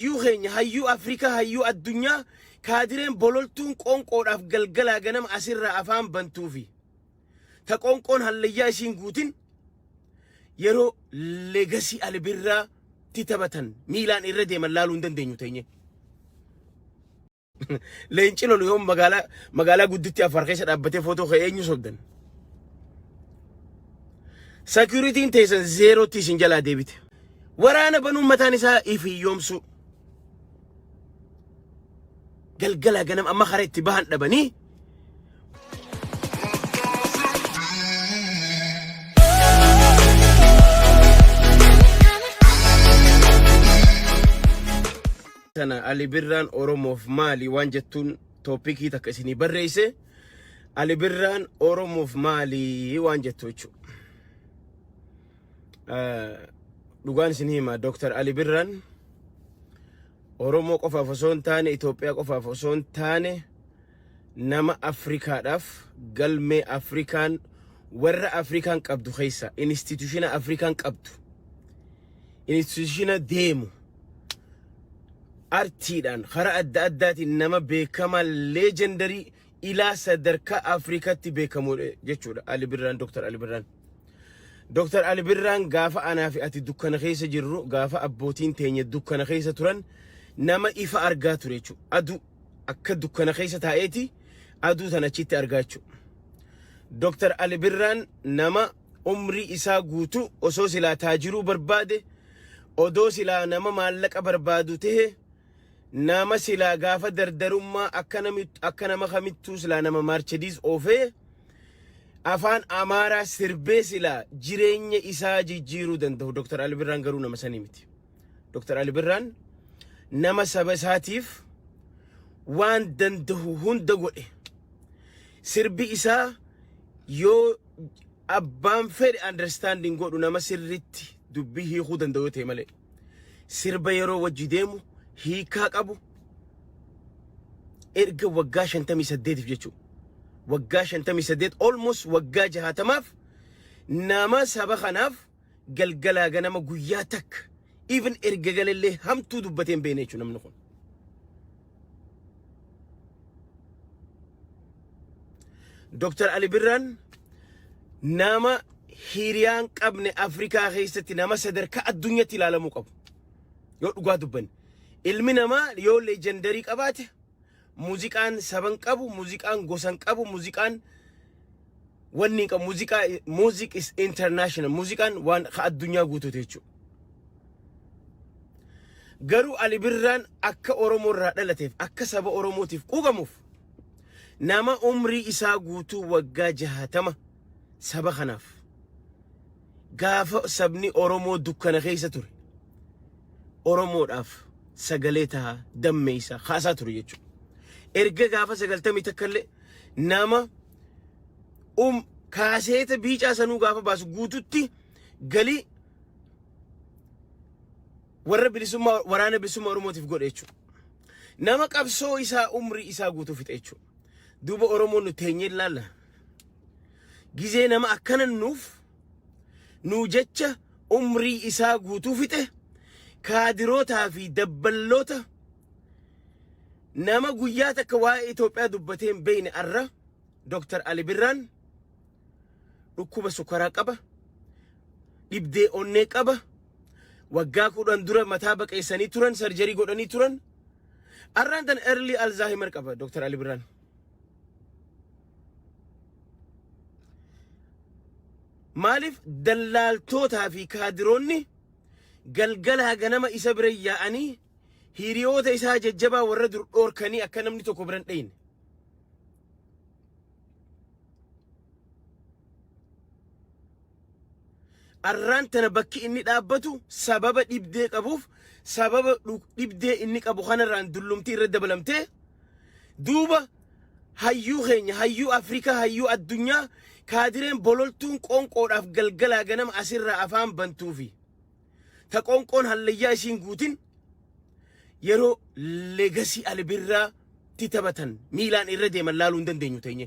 Hayyuu keenya, hayyuu Afrikaa, hayyuu addunyaa kaadireen bololtuun qoonqoodhaaf galgalaa ganama asirraa afaan bantuufi ta qoonqoon hallayyaa isiin guutin yeroo legacy Ali Birraa ti taphatan miilaan irra deeman laaluu hin dandeenyu teenye. Leenci lolu yoom magaalaa magaalaa gudditti Affaar keessa dhaabbatee footoo ka'ee eenyu sobdan? Security'n teessan zeerootti isin jalaa deebite. Waraana banuun mataan isaa if hiyyoomsuu. Galgalaa ganama amma karaa itti bahan dhabanii Tana Ali Birraan Oromoof maali waan jettuun tooppikii takka isinii barreesse. Ali Birraan Oromoof maali waan jettu jechuudha. Dhugaan isin hima Dr. Ali Birraan Oromoo qofaaf osoo hin taane Itoophiyaa qofaaf osoo hin taane nama Afrikaadhaaf galmee Afrikaan warra Afrikaan qabdu keessa institushina Afrikaan qabdu institushina deemu artiidhaan karaa adda addaatiin nama beekamaa leejendarii ilaa sadarkaa Afrikaatti beekamu jechuudha Ali Birraan Dr. Ali Birraan. Dr. Ali Birraan gaafa anaa fi ati dukkana keessa jirru gaafa abbootiin teenya dukkana keessa turan nama ifa argaa ture jechuudha. Aduu akka dukkana keessa taa'eeti aduu tan achitti argaa jechuudha. Dr. Ali Birraan nama umrii isaa guutuu osoo silaa taajiruu barbaade odoo silaa nama maallaqa barbaadu tahe nama silaa gaafa dardarummaa akka nami akka nama kamittuu silaa nama maarchediis oofee afaan amaaraa sirbee silaa jireenya isaa jijjiiruu danda'u Dr. Ali Birraan garuu nama sanii miti. Dr. Ali Birraan nama saba isaatiif waan danda'u hunda godhe. Sirbi isaa yoo abbaan fedhe understanding godhu nama sirritti dubbii hiikuu danda'u yoo ta'e malee. Sirba yeroo wajji deemu hiikaa qabu erga waggaa 58f jechuudha. Waggaa 58 almost waggaa 60f nama saba kanaaf galgalaa ganama guyyaa takka even erga galallee hamtuu dubbatee hin beekne jechuudha namni kun. Dr. Ali Birraan nama hiriyaan qabne Afrikaa keessatti nama sadarkaa addunyaatti ilaalamuu qabu. Yoo dhugaa dubbanne. Ilmi namaa yoo leejendarii qabaate muuziqaan saban qabu, muuziqaan gosan qabu, muuziqaan wanni hin qabu. Muuziqaa music is international. Muuziqaan waan ka addunyaa guutuuti jechuudha. Garuu Ali Birraan akka Oromoo irraa dhalateef akka saba Oromootiif quuqamuuf nama umrii isaa guutuu waggaa 60 saba kanaaf gaafa sabni Oromoo dukkana keessa ture Oromoodhaaf sagalee tahaa dammeessa kaasaa ture jechuudha. Erga gaafa 91 illee nama kaaseeta biicaa sanuu gaafa baasu guututti galii warra bilisummaa waraana bilisummaa Oromootiif godhe jechuudha. Nama qabsoo isaa umrii isaa guutuu fixe jechuudha. Duuba Oromoon nu teenyee ilaalla. Gizee nama akkana nuuf nuu jecha umrii isaa guutuu fixe kaadirootaa fi dabballoota nama guyyaa takka waa'ee Itoophiyaa dubbatee hin beekne arra Dr. Ali Birraan dhukkuba sukaraa qaba, dhibdee onnee qaba, waggaa 10 dura mataa baqeessanii turan, sarjarii godhanii turan. Arraan tan early Alzheimer qaba Dr. Ali Birraan. Maaliif dallaaltootaa fi kaadiroonni galgalaa ganama isa bira yaa'anii hiriyoota isaa jajjabaa warra dur dhoorkanii akka namni tokko bira hin dheyne. Arraan tana bakki inni dhaabbatu sababa dhibdee qabuuf sababa dhibdee inni qabu kanarraan dullumtii irra dabalamtee duuba hayyuu keenya hayyuu Afrikaa hayyuu addunyaa kaadireen bololtuun qoonqoodhaaf galgalaa ganama asirraa afaan bantuufi ta qoonqoon hallayyaa isiin guutin yeroo legacy Ali Birraa ti taphatan miilaan irra deeman laaluu hin dandeenyu teenye.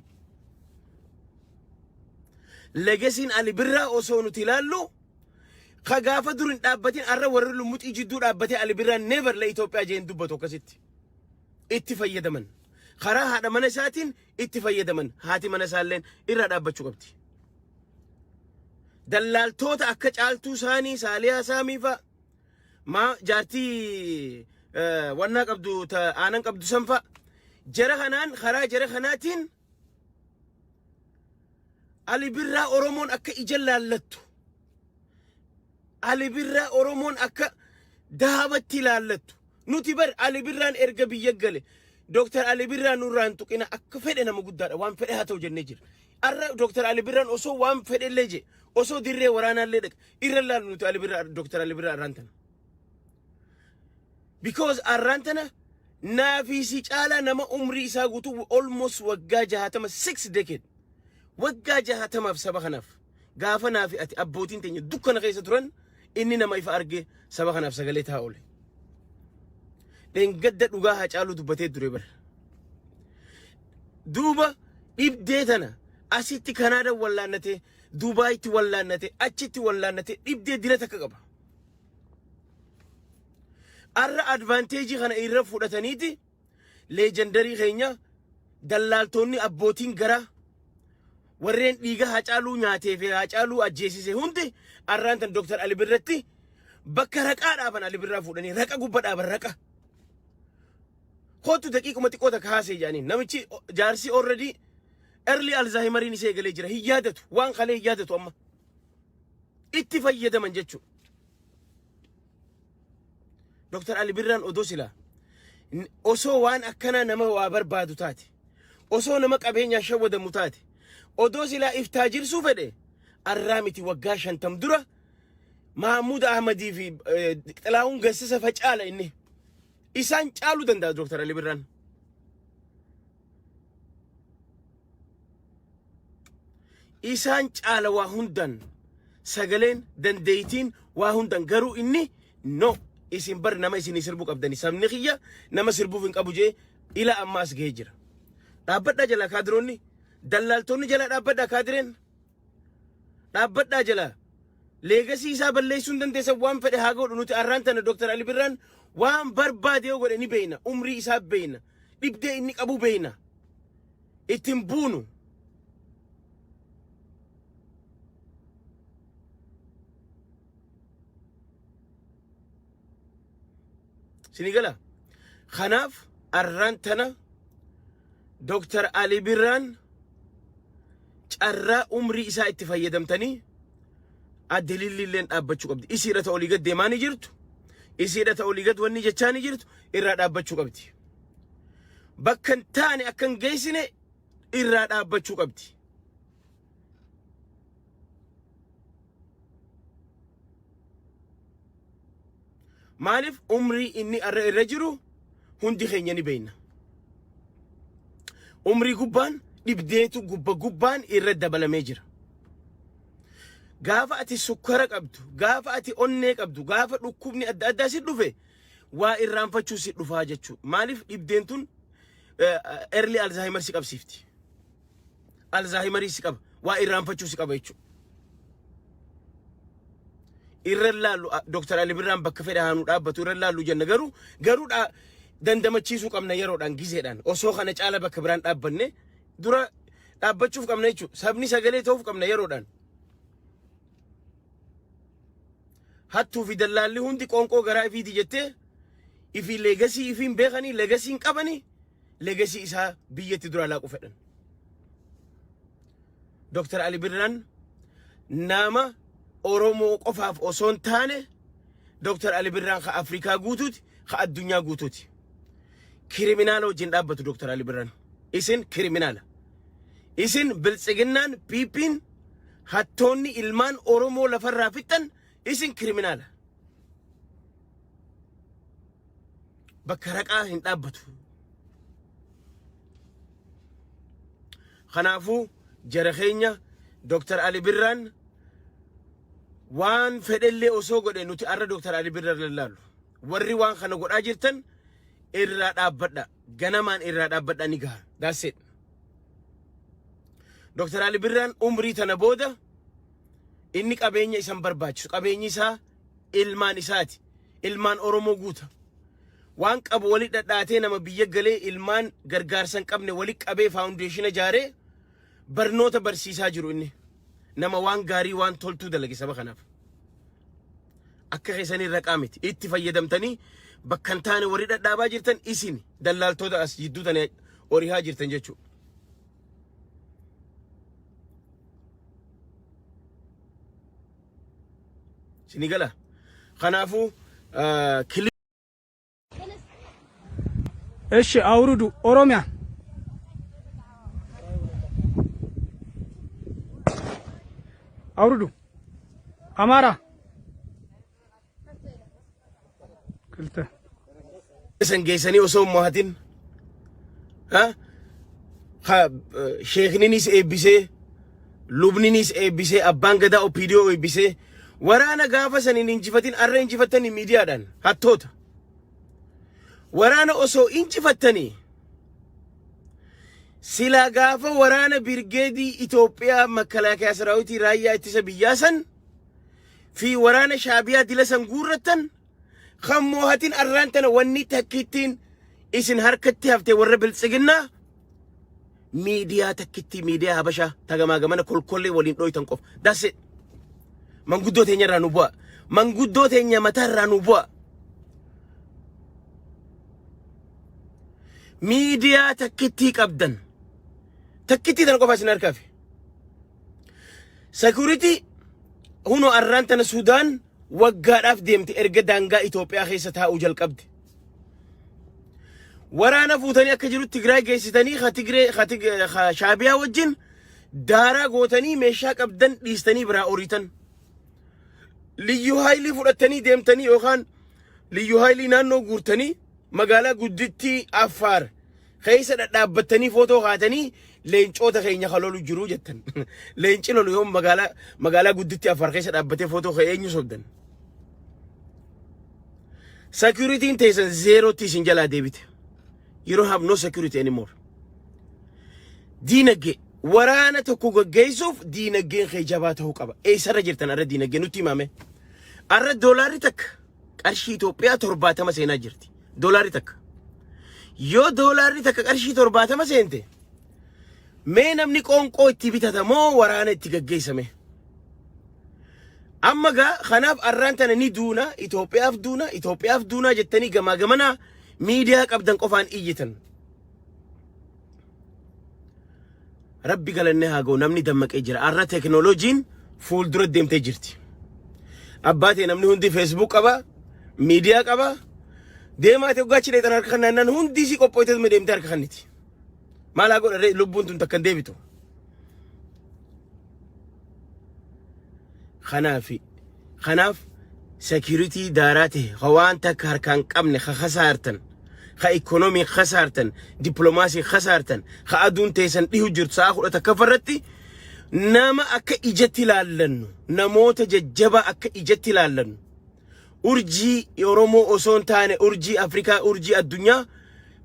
Legasiin Ali Birraa osoo nuti ilaallu Ka gaafa dur hin dhaabbatin arra warri lummuxii jidduu dhaabbatee Ali Birraan never la Itoophiyaa jeen dubbatu akkasitti. Itti fayyadaman. Karaa haadha mana isaatiin itti fayyadaman. Haati mana isaalleen irraa dhaabbachuu qabdi. Dallaaltoota akka Caaltuu Saanii, Saaliyaa Saamii fa'a, maa jaartii wannaa qabdu ta aanan qabdu san fa'a. Jara kanaan karaa jara kanaatiin Ali Birraa Oromoon akka ija laallattu. Ali Birraa Oromoon akka dahabatti laallattu. Nuti bar Ali Birraan erga biyya gale Dr. Ali Birraa nurraa hin tuqina akka fedhe nama guddaadha waan fedhe haa ta'u jennee jira. Arra Dr. Ali Birraan osoo waan fedhe illee je osoo dirree waraanaa illee dhaqa irra laalu nuti Ali Birraa Dr. Ali Birraa arraan tana. Because arraan tana naafii si caalaa nama umrii isaa guutuu almost waggaa jahatama six decade waggaa jahatamaaf saba kanaaf gaafa naafi ati abbootiin teenya dukkana keessa turan inni nama ifa argee saba kanaaf sagalee ta'a oole. Dheengadda dhugaa Haacaaluu dubbatee ture bara. Duuba dhibdee tana asitti Kanaada wallaannatee, Dubaayitti wallaannatee, achitti wallaannatee dhibdee dila takka qaba. Arra advantage kana irra fudhataniiti leejandarii keenya dallaaltonni abbootiin garaa warreen dhiiga Haacaaluu nyaatee fi Haacaaluu ajjeesise hundi arraan tan Dr. Ali Birratti bakka raqaa dhaaban Ali Birraa fuudhanii raqa gubba dhaaban raqa. Kootu daqiiquma xiqqoo takka haasee jedhanii namichi jaarsi already early Alzheimeriin isee eegalee jira hin yaadatu waan kalee hin yaadatu amma itti fayyadaman jechuudha. Dr. Ali Birraan odoo silaa osoo waan akkanaa nama waa barbaadu taate osoo nama qabeenyaan shawwadamu taate odoo silaa iftaa jirsuu fedhe arraa miti waggaa 50 dura Mahamuud Ahmadii fi Xilahuun Gassisa facaala inni isaan caaluu danda'a Dr. Ali Birraan. Isaan caala waa hundan sagaleen dandeeytiin waa hundan garuu inni no isin bar nama isinii sirbuu qabdani sabni kiyya nama sirbuuf hin qabu jee ila amma as gahee jira. Dhaabbadhaa jala kaadiroonni dallaaltonni jala dhaabbadhaa kaadireen dhaabbadhaa jala legacy isaa balleessuu hin dandeessan waan fedhe haa godhu nuti arraan tana Dr. Ali Birraan waan barbaade yoo godhe ni beeyna umrii isaa beeyna dhibdee inni qabu beeyna ittiin buunu. Sini gala. Kanaaf arraan tana Dr. Ali Birraan carraa umrii isaa itti fayyadamtanii adde Lilliilleen dhaabbachuu qabdi. Isiidha ta olii gad deemaa ni jirtu. Isiidha ta olii gad wanni jechaa ni jirtu irraa dhaabbachuu qabdi. Bakka hin taane akka hin geessine irraa dhaabbachuu qabdi. Maaliif umrii inni irra irra jiru hundi keenya ni beekna. Umrii gubbaan dhibdeetu gubba gubbaan irra dabalamee jira. Gaafa ati sukkara qabdu, gaafa ati onnee qabdu, gaafa dhukkubni adda addaa si dhufe waa irraanfachuu si dhufaa jechuudha. Maaliif dhibdeen tun early Alzheimer si qabsiifti. Alzheimerii si qaba. Waa irraanfachuu si qaba jechuudha. Irra laallu Dr. Ali Birraan bakka fedhe haa nu dhaabbatu irra laallu jenna garuu garuu dandamachiisuu qabna yeroodhaan gizeedhaan osoo kana caala bakka biraan dhaabbanne dura dhaabbachuuf qabna jechuudha. Sabni sagalee ta'uuf qabna yeroodhaan. Hattuu fi dallaalli hundi qoonqoo garaa ifiiti jettee ifii legacy ifiin beekanii legacy hin qabanii legacy isaa biyyatti duraa laaquu fedhan. Dr. Ali Birraan nama Oromoo qofaaf osoo hin taane Dr. Ali Birraan ka Afrikaa guutuuti ka addunyaa guutuuti. Criminal wajjin dhaabbatu Dr. Ali Birraan. Isin criminal. Isin biltsiginnaan PP'n hattoonni ilmaan Oromoo lafarraa fixxan isin criminal. Bakka raqaa hin dhaabbatu. Kanaafuu jara keenya Dr. Ali Birraan waan fedhellee osoo godhe nuti arra Dr. Ali Birraan lallaalu. Warri waan kana godhaa jirtan irraa dhaabbadha. Ganamaan irraa dhaabbadha ni gaha. That's it. Dr. Ali Birraan umrii tana booda Inni qabeenya isan barbaachisu. Qabeenyi isaa ilmaan isaati. Ilmaan Oromoo guuta. Waan qabu wali dhadhaatee nama biyya galee ilmaan gargaarsa hin qabne wali qabee foundation ijaaree barnoota barsiisaa jiru inni. Nama waan gaarii waan toltuu dalage saba kanaaf. Akka keessanii raqaa miti. Itti fayyadamtanii bakka hin taane warri dhadhaabaa jirtan isin dallaaltota as jidduu tana orihaa jirtan jechuudha. Isinii gala. Kanaafuu kilii እሺ አውርዱ። ኦሮሚያ አውርዱ። አማራ ክልተ san geessanii osoo hin mo'atin sheekninis eebbisee lubninis eebbisee abbaan gadaa OPDO eebbisee waraana gaafa san hin injifatin arra injifattanii miidiyaadhaan hattoota. Waraana osoo injifattanii silaa gaafa waraana birgeedii Itoophiyaa makalaakaa saraawitii raayyaa ittisa biyyaa san fi waraana shaabiyaa dila san guurrattan kan moohatin arraan tana wanni takkittiin isin harkatti hafte warra biltsiginnaa miidiyaa takkittii miidiyaa habashaa tagamaa gamana kolkollee waliin dhoytan qofa. That's it. Manguddoo teenya irraa nu bu'a. Manguddoo teenya mataa irraa nu bu'a. Miidiyaa takkittii qabdan. Takkittii tana qofa isin harkaa fi. Security hunoo arraan tana Sudaan waggaadhaaf deemte erga daangaa Itoophiyaa keessa taa'uu jalqabde. Waraana fuutanii akka jiru Tigraay geessitanii ka Tigree ka Shaabiyaa wajjin daaraa gootanii meeshaa qabdan dhiistanii biraa oriitan. Liyyuu haayilii fudhattanii deemtanii yookaan liyyuu haayilii naannoo guurtanii magaalaa guddittii Affaar keessa dhadhaabbattanii footoo kaatanii leencoota keenya ka lolu jiru jettan. Leenci lolu yoom magaalaa guddittii Affaar keessa dhaabbatee footoo ka'ee eenyu sobdan? Security'n teessan zeerootti isin jalaa deebite. You don't have no security anymore. Diinagdee waraana tokko gaggeessuuf diinagdeen kee jabaa ta'uu qaba. Eessarra jirtan arra diinagdee nutti himame. Arra doolaarri takka qarshii Itoophiyaa 70 seenaa jirti. Doolaarri takka. Yoo doolaarri takka qarshii 70 seente mee namni qoonqoo itti bitata moo waraana itti gaggeessame? Amma gaa kanaaf arraan tana ni duuna Itoophiyaaf duuna Itoophiyaaf duunaa jettanii gamaa gamanaa miidiyaa qabdan qofaan iyyitan. Rabbi galannee haa ga'u namni dammaqee jira. Arra teekinooloojiin fuuldura deemtee jirti. Abbaa ta'e namni hundi Facebook qaba, miidiyaa qaba. Deemaa ta'e gaachi dheexan harka kannaan hundi isii qophooytee deemtee harka kanniti. Maal haa godha lubbuun tun takka hin deebitu. Kanaaf security daaraa ta'e ka waan takka harkaan qabne ka kasaartan ka ikoonoomii kasaartan dippiloomaasii kasaartan ka aduun teessan dhihu jirtu sa'a 11 irratti nama akka ijatti ilaallannu namoota jajjabaa akka ijatti ilaallannu urjii Oromoo osoo hin taane urjii Afrikaa urjii addunyaa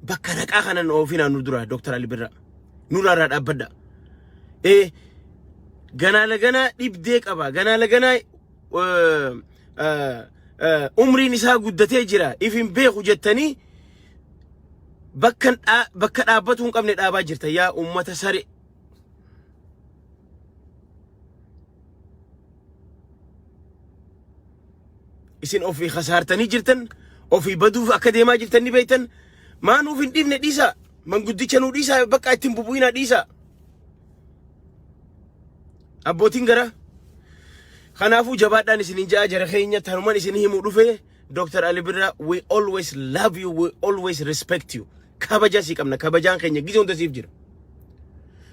bakka raqaa kanan oofinaa nu dura Dr. Ali Birraa nurraa irraa dhaabbadha. Ee ganaa laganaa dhibdee qaba ganaa laganaa umriin isaa guddatee jira if hin beeku jettanii bakka dhaabbatuu hin qabne dhaabaa jirta yaa ummata sare. Isin ofii kasaartanii jirtan ofii baduuf akka deemaa jirtan ni beektan maa nuuf hin dhiifne dhiisaa manguddicha nuu dhiisaa bakka ittiin bubu'inaa dhiisaa. Abbootiin garaa kanaafuu jabaadhaan isin hin ja'a jara keenya tanuman isin himuu dhufe Dr. Ali Birraa, we always love you, we always respect you. Kabaja sii qabna, kabajaan keenya gizee hunda siif jira.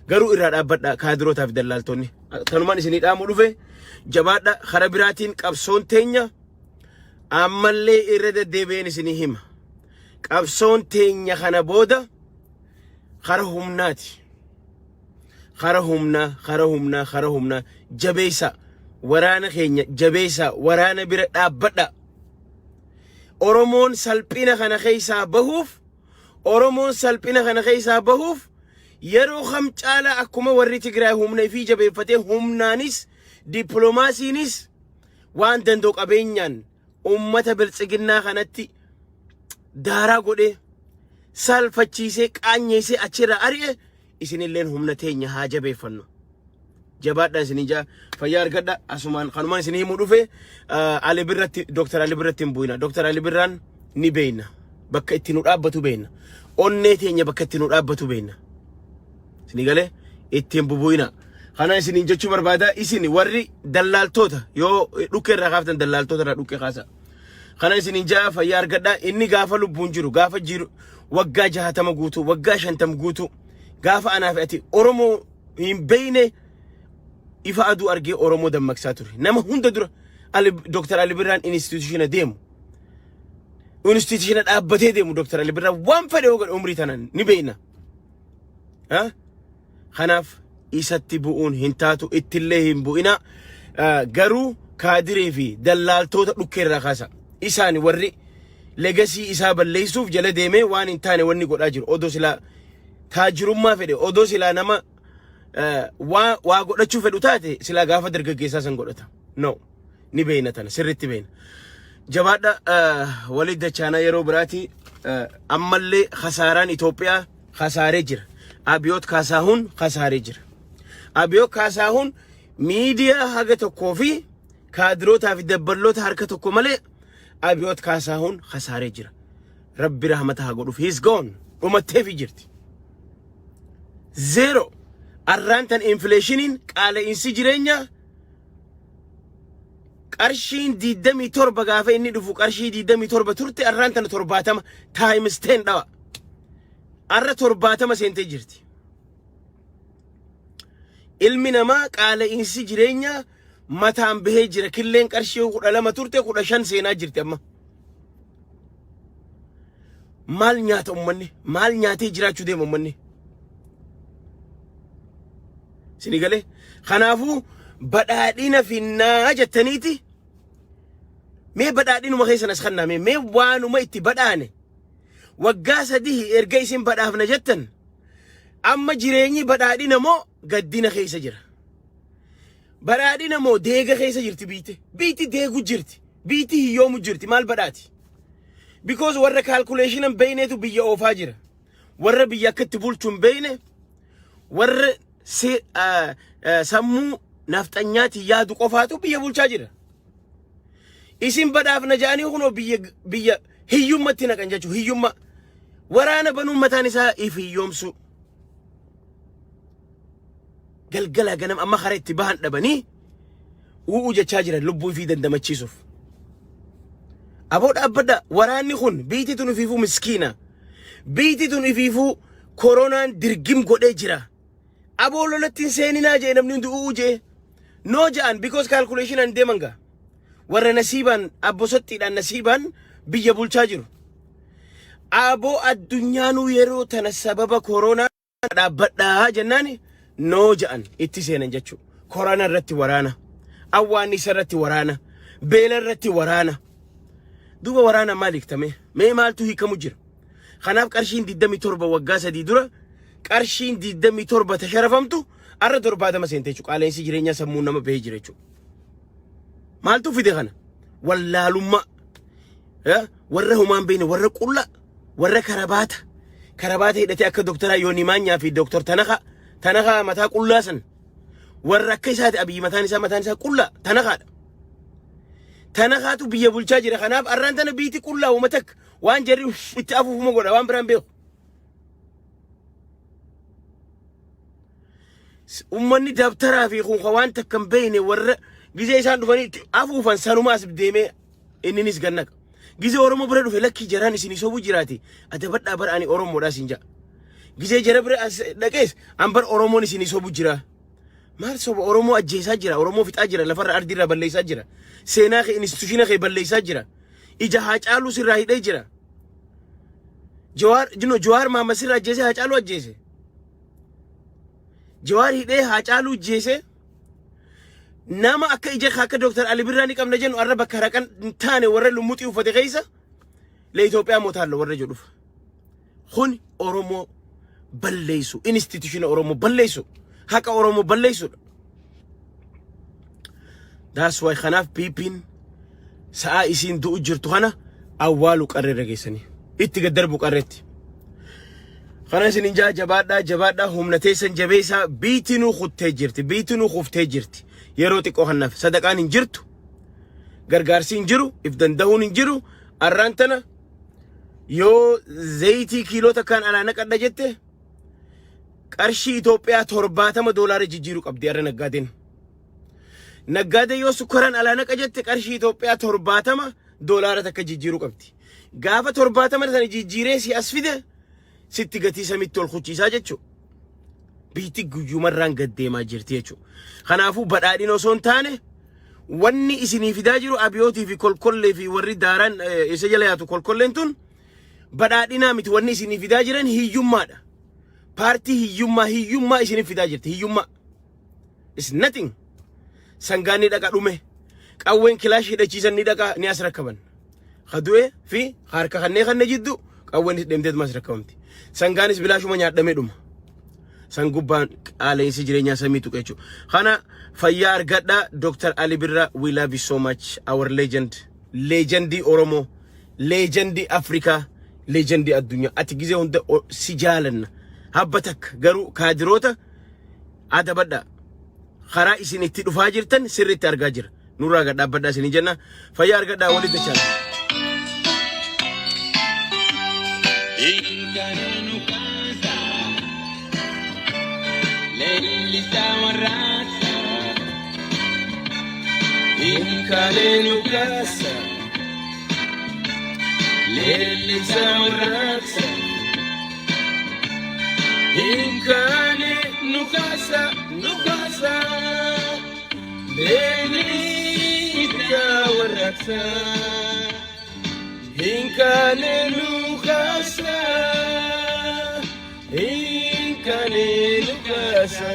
Garuu irraa dhaabbadha kaadirootaa fi dallaaltonni. Tanumaan isinii dhaamuu dhufe jabaadha karaa biraatiin qabsoon teenya ammallee irra deddeebi'een isinii hima. Qabsoon teenya kana booda kara humnaati. Kara humnaa, kara humnaa, kara humnaa jabeessa waraana keenya jabeessa waraana bira dhaabbadha. Oromoon salphina kana keessaa bahuuf Oromoon salphina kana keessaa bahuuf yeroo kam caalaa akkuma warri Tigraay humna ifii jabeeffatee humnaanis Dippiloomaasiinis waan danda'u qabeenyaan ummata biltsiginnaa kanatti daaraa godhee salfachiisee qaanyeessee achirraa ari'e. Isinilleen humna teenya haa jabeeffannu. Jabaadhaa isinii jaa, fayyaa argadha. Asumaan kanumaan isinii himuu dhufe, Ali Birratti, Dr. Ali Birratti hin bu'ina. Dr. Ali Birraan ni beeyna. Bakka itti nu dhaabbatu beeyna. Onnee teenya bakka itti nu dhaabbatu beeyna. Isinii galee ittiin bubu'ina. Kana isiniin jechuu barbaada. Isin warri dallaaltoota yoo dhukkee irraa kaaftan, dallaaltoota irraa dhukkee kaasa. Kana isiniin jaa, fayyaa argadha. Inni gaafa lubbuun jiru, gaafa jiru, waggaa 60 guutuu, waggaa 50 guutuu, gaafa anaa fi ati Oromoo hin beeyne, ifa aduu argee Oromoo dammaqsaa ture. Nama hunda dura Dr. Ali Birraan institutiona deemu. Institutiona dhaabbatee deemu. Dr. Ali Birraan waan fedhe yoo godhe umrii tanaan ni beeyna. Ha? Kanaaf isatti bu'uun hin taatu, ittillee hin bu'ina. Garuu kaadiree fi dallaaltoota dhukkee irraa kaasa. Isaan warri legacy isaa balleessuuf jala deemee waan hin taane wanni godhaa jiru. Odoo silaa taajirummaa fedhe, odoo silaa nama waa godhachuu fedhu taate, silaa gaafa dargaggeessaa san godhata. No. Ni beeyna, tana sirriitti beeyna. Jabaadha, walii dachaanaa yeroo biraati. Ammallee kasaaraan Itoophiyaa kasaaree jira. Abiyoot Kaasaahun kasaaree jira. Abiyoot Kaasaahun miidiyaa haga tokkoo fi kaadirootaa fi dabballoota harka tokko malee Abiyoot Kaasaahun kasaaree jira. Rabbi rahmata haa godhuuf. He's gone. Dhumatteefi jirti. Zero. Arraan tan inflationiin, qaala'insi jireenyaa, qarshiin 27 gaafa inni dhufu qarshii 27 turte, arraan tana 70, times 10 dhawa. Arra 70 seentee jirti. Ilmi namaa qaala'insi jireenyaa mataan bahee jira. Killeen qarshii 12 turte 15 seenaa jirti amma. Maal nyaata ummanni? Maal nyaatee jiraachuu deema ummanni? Sini galee? Kanaafuu badhaadhina finnaa jettaniiti, mee badhaadhinuma keessan as kannaa, mee waanuma itti badhaane waggaa 3 erga isin badhaafna jettan, amma jireenyi badhaadhina moo gaddina keessa jira? Badhaadhina moo deega keessa jirti biitti? Biitti deegu jirti. Biitti hiyyoomu jirti. Maal badhaati? Because warra calculation beeyneetu biyya oofaa jira. Warra biyya akka itti bulchu hin beeyne, warra sammuu nafxanyaatiin yaadu qofaatu biyya bulchaa jira. Isin badhaafna jedhanii kunoo biyya hiyyummatti naqan jechuudha. Hiyyummaa. Waraana banuun mataan isaa if hiyyoomsuu. Galgala ganam amma karaa itti bahan dhabanii u'uu jechaa jiran lubbuu ifii dandamachiisuuf. Aboo dhaabbadha, waraanni kun, biitti tun ifiifuu miskiina. Biitti tun ifiifuu koronaan dirgim godhee jira. Aboo lolatti hin seeninaa jee, namni hundi u'uu jee. No ja'an, because calculation an deeman gaa. Warra nasiibaan abbosottiidhaan nasiibaan biyya bulchaa jiru. Aboo addunyaanuu yeroo tana sababa koronaa dhaabbadhaa jennaan no ja'an, itti seenan jechuudha. Korona irratti waraana. Awwaannisa irratti waraana. Beela irratti waraana. Duuba waraana maal hiiktame? Mee maaltu hiikamu jira? Kanaaf qarshiin 27 waggaa 3 dura qarshiin 27 tasharafamtu arra 70 seente jechuudha. Qaala'insi jireenyaa sammuu nama bahee jira jechuudha. Maaltu fide kana? Wallaalummaa. Warra humaan beekne, warra qulla, warra karabaata hidhatee akka doktoraa Yoonii Maanyaa fi Doktor Tanaka Tanaka mataa qullaa san, warra akka isaati. Abiyyi mataan isaa qullaa Tanakaadha. Tanakaatu biyya bulchaa jira. Kanaaf arraan tana biiti qullaa uuma takka waan jarri itti afuufuma godha, waan biraan beeku. Uummanni dabtaraa fi kun waan takka hin beekne, warra gizee isaan dhufanii itti afuufan sanumaas deemee inninis gannaqa. Gizee Oromoo bira dhufe, lakkii jaraan isinii sobuu jiraate, adabadhaa, bara ani Oromoodhaa siin ja'a. Gizee jara bira as dhaqees, an bar Oromoon isinii sobuu jira. Maal soba? Oromoo ajjeesaa jira, Oromoo fixaa jira, lafarra ardiirraa balleessaa jira. Seenaa kee, institutiona kee balleessaa jira. Ija Haacaaluu sirraa hidhee jira. Jawaar, jino Jawaar Maamma sirraa ajjeesee Haacaaluu ajjeese. Jawaar hidhee Haacaaluu ajjeese. Nama akka ija akka Dr. Ali Birraa ni qabna jennu arra bakka raqan hin taane warra lummuxii uffate keessa le Itoophiyaa mootaallo warra jedhuuf. Kun Oromoo balleessu, institutiona Oromoo balleessu, haqa Oromoo balleessudha. That's why kanaaf PP'n sa'aa isiin du'u jirtu kana awwaalu qarreerra geessanii. Itti gad darbu qarreetti. Kana isin hin jaa, jabaadhaa, jabaadhaa, humna teessan jabeessaa. Biitinuu kuttee jirti, biitinuu kuftee jirti. Yeroo xiqqoo kanaaf sadaqaan hin jirtu, gargaarsi hin jiru, if danda'uun hin jiru. Arraan tana yoo zayitii kiiloo takkaan alaa naqadha jette, qarshii Itoophiyaa 70 doolaara jijjiiruu qabdi arra naggaadeen. Naggaadee yoo sukkaraan alaa naqa jette, qarshii Itoophiyaa 70 doolaara takka jijjiiruu qabdi. Gaafa 70 sana jijjiiree si as fide, sitti gatii samitti ol kuchiisaa jechuudha. Biitti guyyumarraan gad deemaa jirti jechuudha. Kanaafuu badhaadhina osoo hin taane, wanni isinii fidaa jiru abiyootii fi kolkollee fi warri daaraan isa jala yaatu kolkolleen tun badhaadhinaa miti. Wanni isinii fidaa jiran hiyyummaadha. Paartii hiyyummaa, hiyyummaa isinii fidaa jirti, hiyyummaa. It's nothing. Sangaan ni dhaqa dhume. Qawween kilaash hidhachiisan ni dhaqa, ni as rakkaban. Kadu'e fi harka kannee kanne jiddu qawween deemteetuma as rakkabamti. Sangaanis bilaashuma nyaadhamee dhuma. San gubbaan qaala'insi jireenyaa samii tuqe jechuudha. Kana fayyaa argadhaa. Dr. Ali Birra, we love you so much, our legend. Legendii Oromoo, legendii Afrikaa, legendii addunyaa. Ati gizee hunda si jaalanna. Habba takka garuu kaadiroota adabadhaa. Karaa isin itti dhufaa jirtan sirriitti argaa jira. Nurraa gad dhaabbadhaa isinii jenna. Fayyaa argadhaa, walitti dachaan. Hiikkalee nu kaasa, leellisaa warraaqsa. Hiikkalee nu kaasa, leellisaa warraaqsa. Hiikkalee nu kaasa, nu kaasa. Leellisaa warraaqsa. Hiikkalee nu kaasa. Hiikkalee nu kaasa.